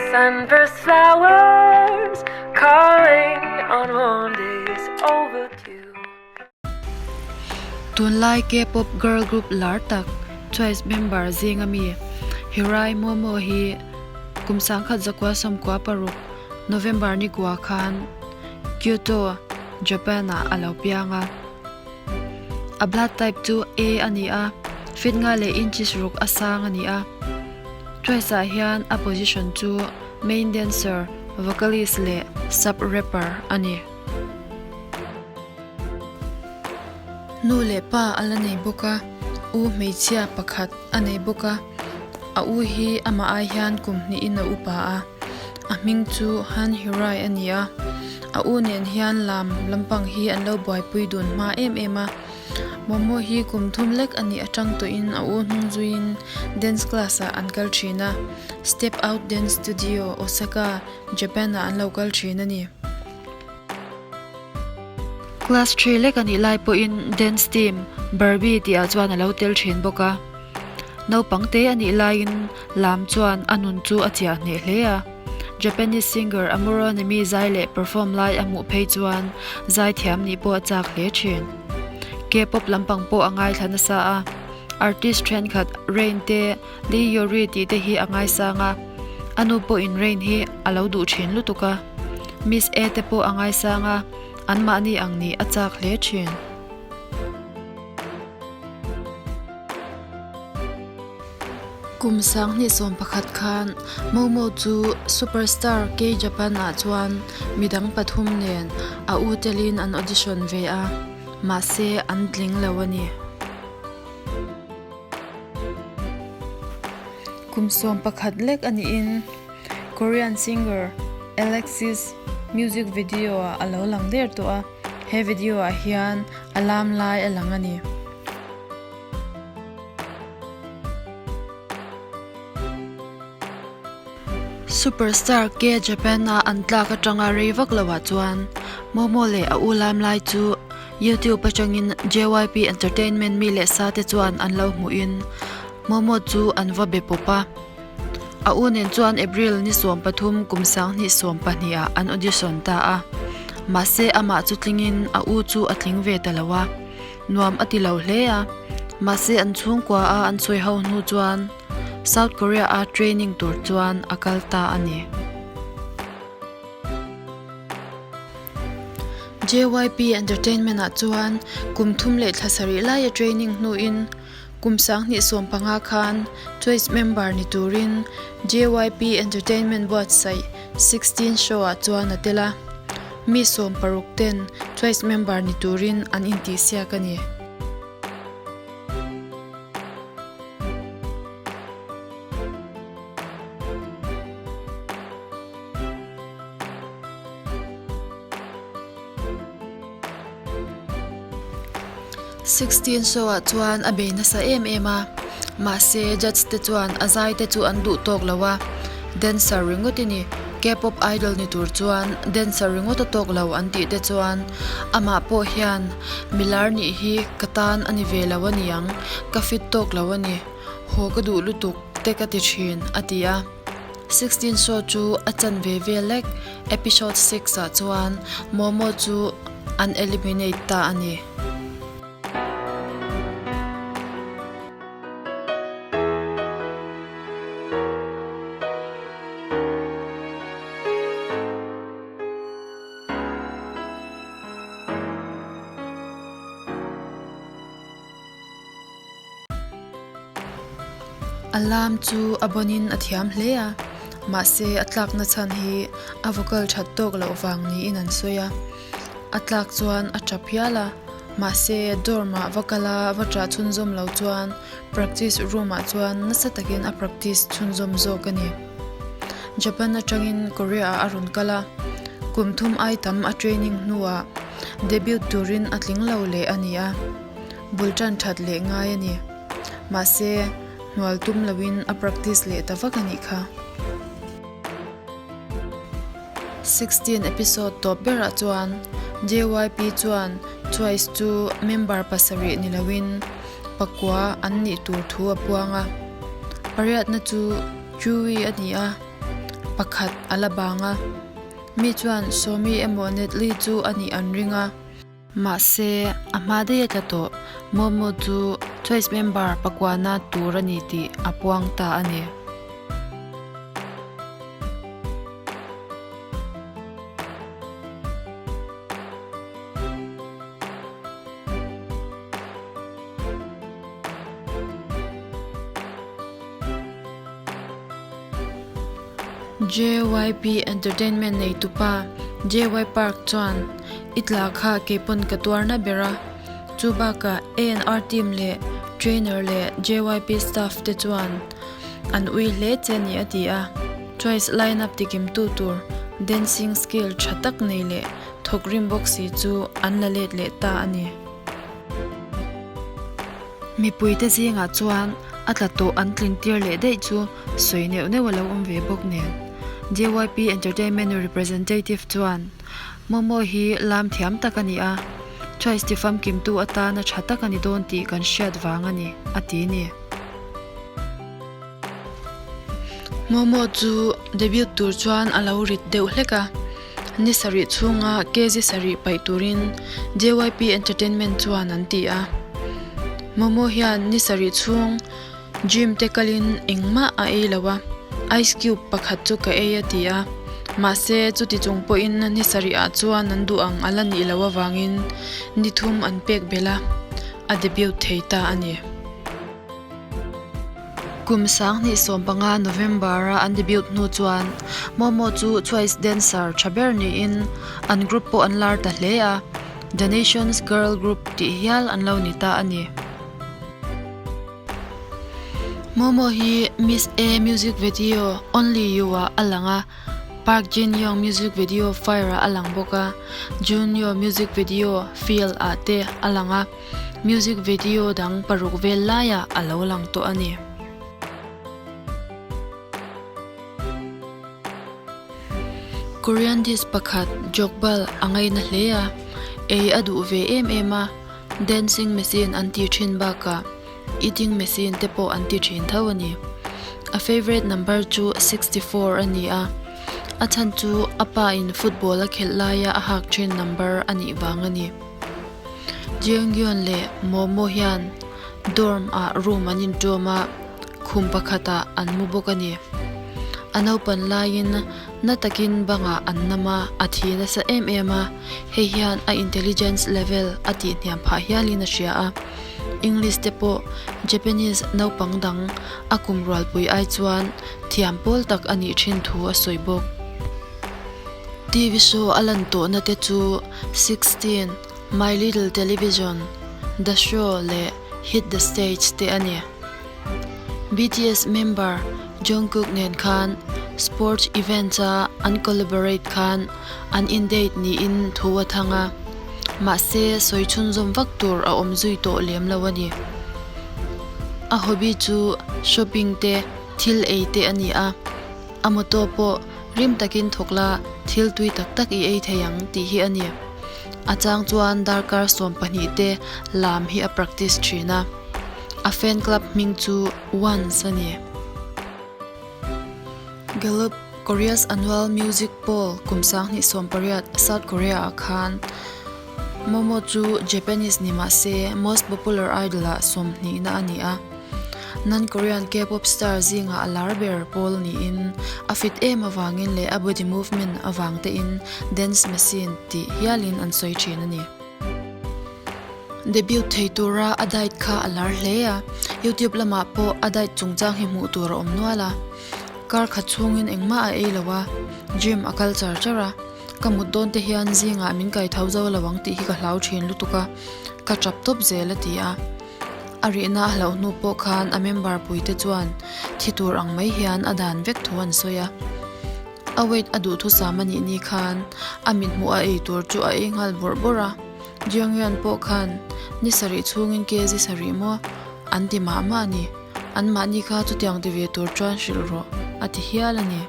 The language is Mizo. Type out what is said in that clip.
Sunburst flowers calling on warm days overdue. Tunlai K-pop girl group lar tak Twice member zinga mi Hirai Momo hi kum 1996 November ni kua khan Kyoto, Japan ah a lo piang a. A blood type chu A a ni a, feet nga leh inches ruk a sang a ni a. Twice ah hian a position chu main dancer, vocalist leh sub rapper a ni. Nu leh pa a la nei bawk a, u hmeichhia pakhat a nei bawk a. A u hi amah ai hian kum hnihin a upa a, a hming chu Han Hirai a ni a. A u nen hian lam lampang hi an lo buaipui dun hma em em a. Momo hi kum thum lek a nih atang tawhin a u hnung zuiin dance class ah an kal thin a, Step Out Dance Studio, Osaka, Japan ah an lo kal thin a ni. Class three lek a nih lai pawhin dance team Barbie tih ah chuan a lo tel thin bawk a. Naupang te a nih laiin lam chuan a nun chu a chiah hneh hle a. Japanese singer Amuro Nemi zai leh perform lai a hmuh phei chuan zai thiam nih pawh a chak hle thin. K-pop lampang pawh a ngaithla nasa a, artist thenkhat Rain te Lee Yori tih te hi a ngaisang a, a nu pawhin Rain hi a lo duh thin lutuk a. Miss A te pawh a ngaisang a, anmahni ang nih a chak hle thin. Kum 2011 khan Momo chu Superstar K-Japan ah chuan midang pathum nen a u telin an audition ve a, mahse an tling lo a ni. Kum 11 lek a niin Korean singer Alexis music video ah a lo lang der tawh a, he video ah hian a lam lai a lang a ni. Superstar K Japan a an tlak atanga rei vak lo ah chuan Momo leh a u lam lai chu YouTube atangin JYP Entertainment mi leh sa te chuan an lo hmuhin Momo chu an va be pawp a. A u nen chuan April ni 13 kum 2012 ah an audition ta a. Mahse amah chu tlingin a u chu a tling ve ta lo a. Nuam a ti lo hle a, mahse an chhungkua a an sawi ho hnu chuan South Korea a training tur chuan a kal ta a ni. JYP Entertainment ah chuan kum thum leh thla sarih laia training hnuin kum 2015 khan Twice member ni turin JYP Entertainment buatsaih Sixteen show ah chuan a tel a, mi 60 ten Twice member ni turin an intihsiak a ni. Sixteen show ah chuan a bei nasa em em a, mahse judge te chuan a zai te chu an duh tawk lo a, dancer ringawt i ni, K-pop idol ni tur chuan dancer ringawt a tawk lo an tih te chuan amah pawh hian milar nih hi ka tan a ni ve lo a niang, ka fit tawk lo a ni, haw ka duh lutuk te ka ti thin a ti a. Sixteen show chu a chanve vel lek, episode six ah chuan Momo chu an eliminate ta a ni. A lam chu a bawnin a thiam hle a, mahse a tlakna chhan hi a vocal that tawk loh vang niin an sawi a. A tlak chuan a tap hial a, mahse dorm ah va kal a va ṭah chhunzawm lo chuan practice room ah chuan nasa takin a practice chhunzawm zawk a ni. Japan atangin Korea ah a rawn kal a, kum thum ai tam a training hnuah debut turin a tling lo leh a ni a. Bul tan that leh ngai a ni. Mahse, hnual tum loin a practice leh ta vak a nih kha. Sixteen episode tawp berah chuan JYP chuan Twice chu member pasarih ni loin pakua an nih tur thu a puang a. Pariatna chu Chewie a ni a. Pakhat a la bang a. Mi chuan Sawmi emaw Natalie chu a nih an ring a. Mahse, a hma daih a tla tawh. Momo chu Twice member pakuana tur a ni tih a puang ta a ni. JYP Entertainment neitupa JY Park chuan, I tla kha keipawn ka tuar na ber a. Chu bakah A&R team leh trainer leh JYP staff te chuan an ui hle che a ni a ti a. Twice line-up tikimtu tur dancing skill tha tak nei leh thawk rim bawk si chu an la let leh ta a ni. Mipuite zingah chuan a tla tawh an tlin tir leh daih chu sawi neuh neuh a lo awm ve bawk nen. JYP Entertainment representative chuan, Momo hi lam thiam tak a ni a, Twice ti famkimtu atana tha tak a ni dawn tih kan hriat vang a ni, a ti ni. Momo chu debut tur chuan a lo rit deuh hlek a, ni sarih chhunga kg sarih paih turin JYP Entertainment chuan an ti a. Momo hian ni sarih chhung gym te kalin engmah a ei lo a, ice cube pakhat chu ka ei a ti a, mahse chuti chung pawhin ni sarih ah chuan an duh ang a la nih loh avangin ni thum an pek belh a, a debut thei ta a ni. Kum 2015 November-a an debut hnu chuan Momo chu Twice dancer tha ber niin an group pawh an lar ta hle a, The Nation's Girl Group tih hial an lo ni ta a ni. Momo hi Miss A music video Only You-ah a lang a, Park Jin Young music video Fire-ah a lang bawk a, Junyo music video Feel-ah te a lang a. Music video dang paruk vel laiah a lo lang tawh a ni. Korean dish pakhat jokbal a ngaina hle a, ei a duh ve em em a, dancing machine an ti thin bakah eating machine te pawh an ti thin tho a ni. A favourite number chu 64 a ni a, a chhan chu a pa in football a khelh laia a hak thin number a nih vang a ni. Jeongyeon leh Momo hian dorm ah room an inṭawm a, khum pakhatah an mu bawk a ni. A naupan laiin na takin bangah an nam a, a thi nasa em em a, hei hian a intelligence level a tihhniam phah hialin a hria a. English te pawh Japanese naupang dang a kum rualpui ai chuan thiam pawl tak a nih thin thu a sawi bawk. TV show a lan tawhna te chu 16, My Little Television, The Show leh Hit The Stage te a ni. BTS member Jungkook nen khan sports events-a an collaborate khan an in-date niin thu a thang a, mahse sawi chhunzawm vak tur a awm zui tawh lem lo a ni. A hobby chu shopping te, thil ei te a ni a. A motto pawh rim takin thawk la, thil tui tak tak i ei thei ang tih hi a ni. A chang chuan darkar 12 te lam hi a practice thin a. A fan club hming chu Once a ni. Gallup, Korea's annual music poll kum 2018 South Korea ah khan Momo chu Japanese ni mah se most popular idol ah sawmhnihna a ni a. Non-Korean K-pop star zingah a lar ber pawl niin a fit em avangin leh a body movement avang tein dance machine tih hialin an sawi thin a ni. Debut thei tura a diet kha a lar hle a, YouTube lamah pawh a diet chungchang hi hmuh tur a awm nual a. Kar khat chhungin engmah a ei lo a, gym a kal char char a. Ka mut dawn te hian zingah min kai tho zo lo ang tih hi ka hlau thin lutuk a, ka tap tawp zel a ti a. A rihna a hlauh hnu pawh khan a member puite chuan thi tur ang mai hian a dan vek thu an sawi a. A weight a duhthusam a nih ni khan a mithmuh a ei tur chu a ei nghal bawrh bawrh a. Jeongyeon pawh khan ni sarih chhungin kg sarih maw an ti mah mah a ni. Anmahni kha chutiang ti ve tur chuan hrilh rawh a ti hial a ni.